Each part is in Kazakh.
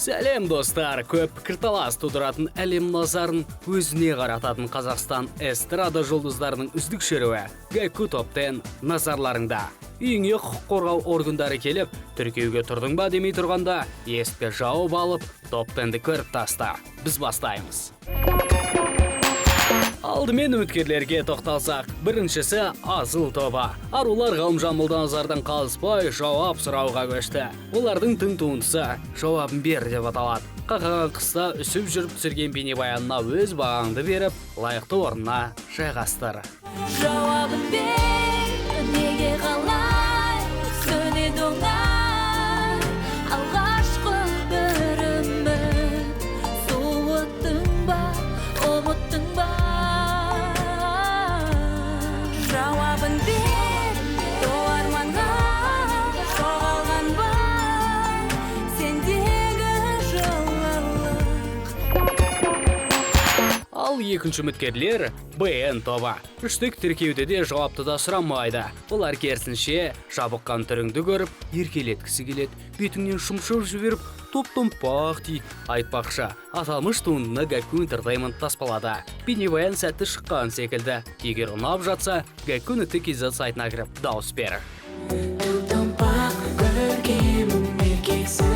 Сәлем, достар! Көп пікірталас тудыратын, әлем назарын өзіне қарататын Қазақстан эстрада жұлдыздарының үздік шеруі Гәкку Топ 10 назарларыңда. Үйіңе құқық қорғау органдары келіп, тіркеуге тұрдың ба демей тұрғанда, есікті жауып алып, Топ 10-ді көріп таста. Біз бастаймыз. Алдымен үміткерлерге тоқталсақ, біріншісі Асыл тобы. Арулар Ғалымжан Молданазардан қалыспай жауап сұрауға көшті. Олардың тың туындысы «Жауабын бер» деп аталады. Қақаған қыста үсіп жүріп түсірген бейнебаянына өз бағаңды беріп, лайықты орнына жайғастыр. Жауабын бер, неге, қалай сөнеді оңай алғашқы бір үміт? Суыттың ба, ұмыттың ба? Жауабын бер, арманға жоғалған ба сендегі жылылық? Ал екінші үміткерлер БН тобы. Үштік тіркеуді де, жауапты да сұрамайды. Олар керісінше жабыққан түріңді көріп, еркелеткісі келеді. Бетіңнен шымшып жіберіп, топ томпақ дейді. Айтпақшы, аталмыш туындыны Гәкку Entertainment таспалады. Бейнебаян сәтті шыққан секілді. Егер ұнап жатса, Гәкку.kz сайтына кіріп дауыс бер. Томпақ көркемім, еркесі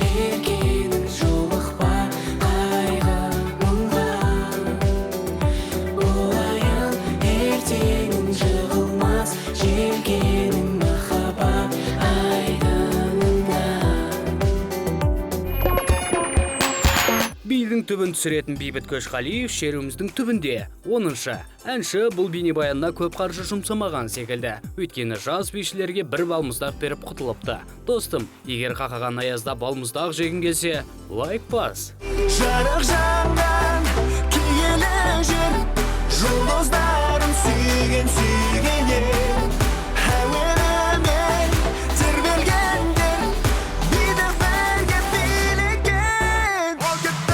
еркенің, жолықпа қайғы мұңға. Болайын ертеңін жығылмас желкенің махаббат айдынында. Белдің түбін түсіретін Бейбіт Көшқалиев шеруіміздің түбінде, 10-шы. Әнші бұл бейнебаянына көп қаржы жұмсамаған секілді. Өйткені жас бишілерге бір балмұздақ беріп құтылыпты. Достым, егер қақаған аязда балмұздақ жегің келсе, лайк бас. Жарық жанған киелі жер, жұлдыздарым сүйген, сүйген ел, әуенімен тербелгендер, биді бірге билеген. Ал кетті!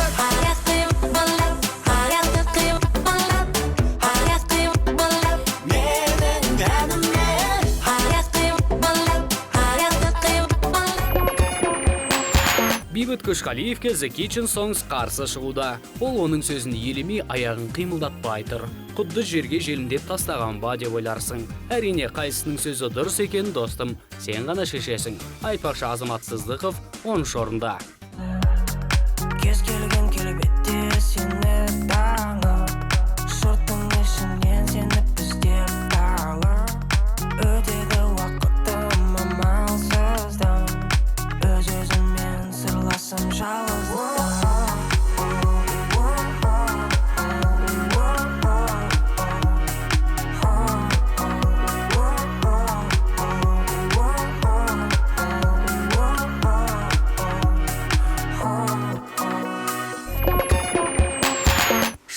Менің әніме. Бейбіт Көшқалиевке The Kitchen Songs қарсы шығуда. Ол оның сөзін елемей, аяғын қимылдатпай тұр. Құдды жерге желімдеп тастаған ба деп ойларсың. Әрине, қайсысының сөзі дұрыс екенін, достым, сен ғана шешесің. Айтпақшы, Азамат Сыздықов 10-шы орында. Кез келген келбетте сені танып, жұрттың ішінен сені іздеп талып, өтеді уақытым амалсыздан, өз өзіммен сырласам жалғыздықтан.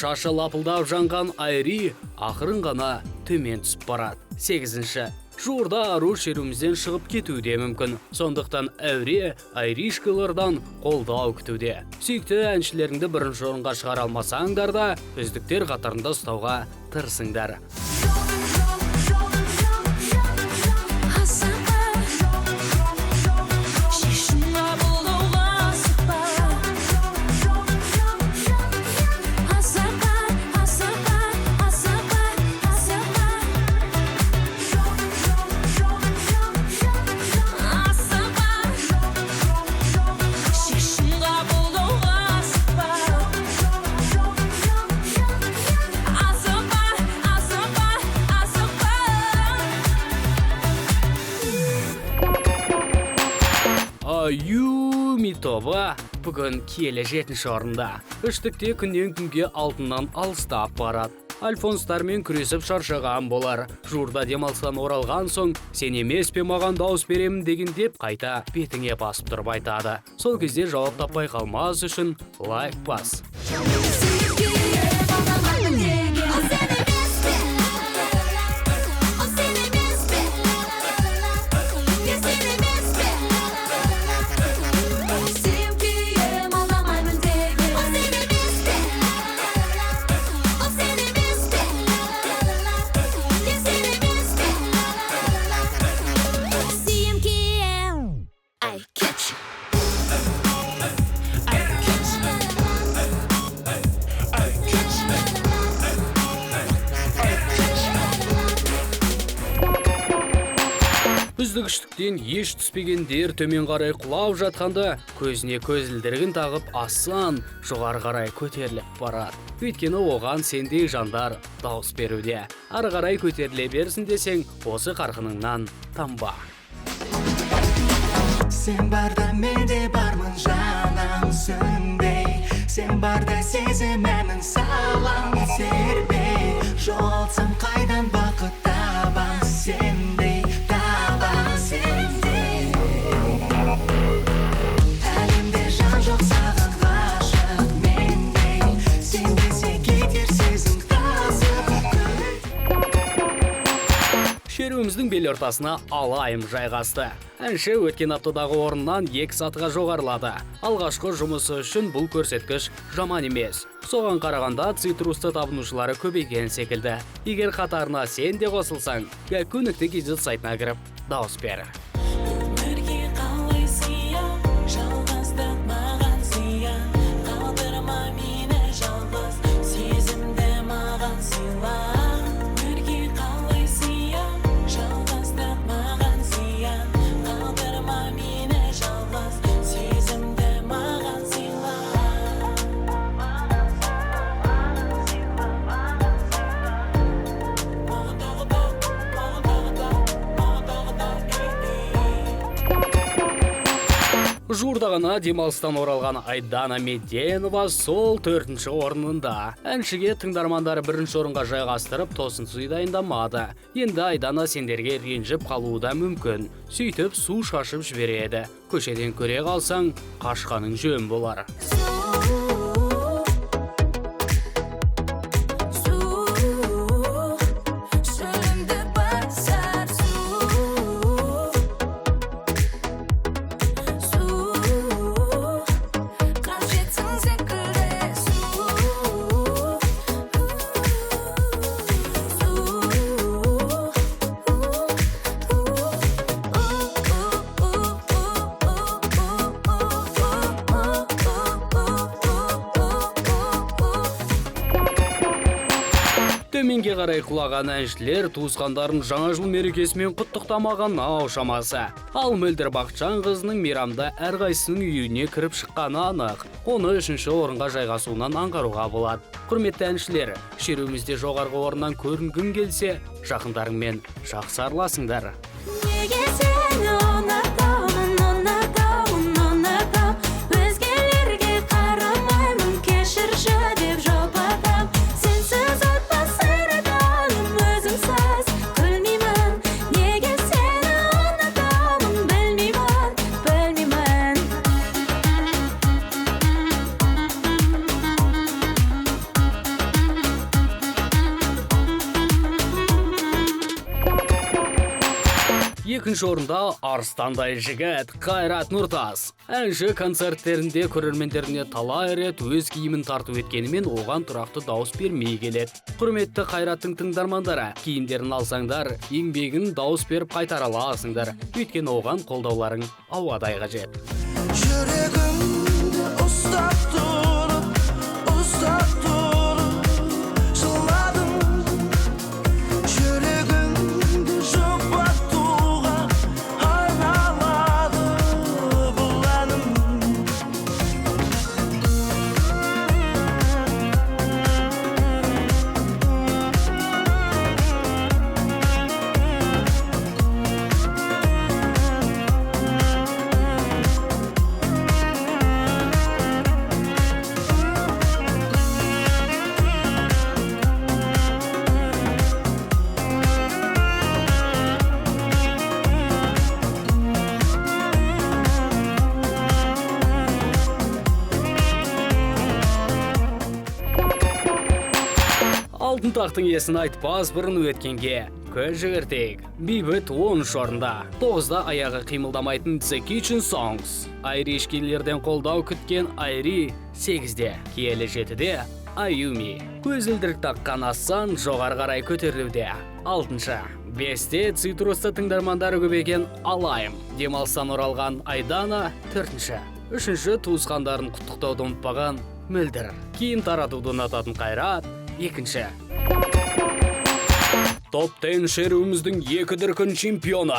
Шашы лапылдап жанған Айри ақырын ғана төмен түсіп барады. Сегізінші. Жуырда ару шеруімізден шығып кетуі де мүмкін. Сондықтан әуре айришкалардан қолдау күтуде. Сүйікті әншілеріңді бірінші орынға шығара алмасаңдар да, үздіктер қатарында ұстауға тырысыңдар. Асықпа, шешім қабылдауға асықпа. Асықпа, асықпа, асықпа, асықпа. Асықпа, шешім қабылдауға асықпа. Асықпа, асықпа, асықпа. Аюми тобы бүгін киелі жетінші орында. Үштікте күннен күнге алтыннан алыстап барады. Альфонстармен күресіп шаршаған болар. Жуырда демалыстан оралған соң, сен емес пе маған дауыс беремін деген деп, қайта бетіңе басып тұрып айтады. Сол кезде жауап таппай қалмас үшін лайк бас. Ол сен емес пе? Ол сен емес пе? Не, сен емес пе? Сүйем, күйем, алдамаймын деген. Ол сен емес пе? Ол сен емес пе? Не, сен емес пе? Сүйем, күйем. I catch you. Үздік үштіктен еш түспегендер төмен қарай құлап жатқанда, көзіне көзілдірігін тағып, Асан жоғары қарай көтеріліп барады. Өйткені оған сендей жандар дауыс беруде. Ары қарай көтеріле берсін десең, осы қарқыныңнан танба. Сен барда мен де бармын, жаным, сөнбей. Сен барда сезімемін, салам тербей. Жоғалтсам қайдан бақыт табам сендей, табам сендей. Әлемде жан жоқ саған ғашық мендей. Сенбесе кетер сезім тасып. Шеруіміздің бел ортасына Алайым жайғасты. Әнші өткен аптадағы орнынан 2 сатыға жоғарылады. Алғашқы жұмысы үшін бұл көрсеткіш жаман емес. Соған қарағанда цитрусты табынушылары көбейген секілді. Егер қатарына сен де қосылсаң, gakku.kz сайтына кіріп дауыс бер. Өмірге қалай сыям, жалғыздық маған зиян. Қалдырма мені жалғыз, сезімді маған сыйла. Өмірге қалай сыям, жалғыздық маған зиян. Қалдырма мені жалғыз, сезімді маған сыйла. Маған тағы да, маған тағы да, маған тағы да, ей, ей. Жуырда ғана демалыстан оралған Айдана Меденова сол 4-ші орнында. Әншіге тыңдармандары бірінші орынға жайғастырып, тосын сый дайындамады. Енді Айдана сендерге ренжіп қалуы да мүмкін. Сөйтіп су шашып жібереді. Көшеден көре қалсаң, қашқаның жөн болар. Су, шөлімді басар су. Су, қажетсің секілді су. Су, Төменге қарай құлаған әншілер туысқандарын жаңа жыл мерекесімен құттықтамаған ау шамасы. Ал Мөлдір Бақытжанқызының мейрамда әрқайсысының үйіне кіріп шыққаны анық. Оны 3-ші орынға жайғасуынан аңғаруға болады. Құрметті әншілер, шеруімізде жоғарғы орыннан көрінгің келсе, жақындарыңмен жақсы араласыңдар. Неге сені ұнатамын, ұнатамын, ұнатам. Өзгелерге қарамаймын, кешірші деп жұбатам. Сенсіз атпасыр таңым, өзіңсіз күлмеймін. Неге сені ұнатамын, білмеймін, білмеймін. Екінші орында арыстандай жігіт Қайрат Нұртас. Әнші концерттерінде көрермендеріне талай рет өз киімін тарту еткенімен, оған тұрақты дауыс бермей келеді. Құрметті Қайраттың тыңдармандары, киімдерін алсаңдар, еңбегін дауыс беріп қайтара аласыңдар. Өйткені оған қолдауларың ауадай қажет. Жүрегімді ұстап тұрып, ұстап тұрып жыладым. Жүрегімді жұбатуға арналады бұл әнім. Алтын тақтың иесін айтпас бұрын өткенге көз жүгіртейік. Бейбіт 10 орында. 9-да аяғы қимылдамайтын The Kitchen Songs. Айришкилерден қолдау күткен Айри 8-де, Киелі 7-де, Аюми. Көзілдірік таққан Асан жоғары қарай көтерілуде. 6-шы. 5-те цитрусты тыңдармандары көбейген Алайым. Демалыстан оралған Айдана 4-ші. 3-ші туысқандарын құттықтауды ұмытпаған Мөлдір. Киім таратуды ұнататын Қайрат 2-ші. Топ 10 шеруіміздің екі дүркін чемпионы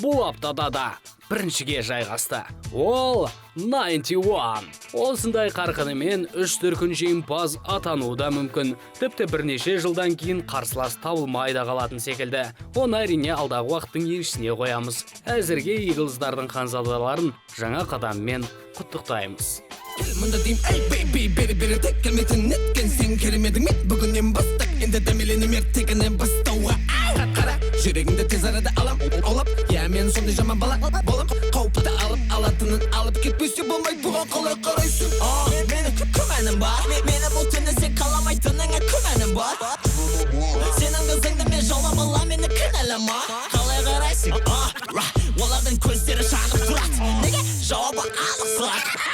бұл аптада да біріншіге жайғасты. Ол 91. Осындай қарқынымен үш дүркін жеңімпаз атануы да мүмкін. Тіпті бірнеше жылдан кейін қарсылас табылмай да қалатын секілді. Оны, әрине, алдағы уақыттың еншісіне қоямыз. Әзірге Иглздардың ханзадаларын жаңа қадаммен құттықтаймыз. Мұнда деймін, ей, бейби, бері, бері, тек келмейтін неткен сен керемедің. Мен бүгіннен бастап енді дәмеленем ертегіні бастауға. Ау, қара, жүрегіңді тез арада алам аулап. Иә, мен сондай жаман бала болам, қауіпті алып, алатынын алып кетпесе болмайды. Бұған қалай қарайсың? А, менің күмәнім бар. Мені бұл түнде сен қаламайтыныңа күмәнім бар. Сенің қызыңды мен жаулап алам, мені кінәлама. Қалай қарайсың? А, ра, олардың көздері жанып тұрады. Неге? Жауабы анық сұрақ.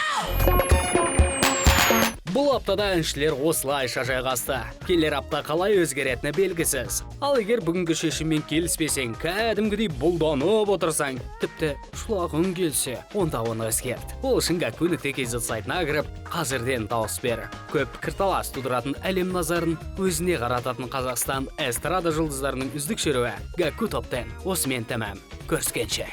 Бұл аптада әншілер осылайша жайғасты. Келер апта қалай өзгеретіні белгісіз. Ал егер бүгінгі шешіммен келіспесең, кәдімгідей бұлданып отырсаң, тіпті жылағың келсе, онда оны өзгерт. Ол үшін gakku.kz сайтына кіріп, қазірден дауыс бер. Көп пікірталас тудыратын, әлем назарын өзіне қарататын Қазақстан эстрада жұлдыздарының үздік шеруі Гакку Топ 10 осымен тәмам. Көріскенше.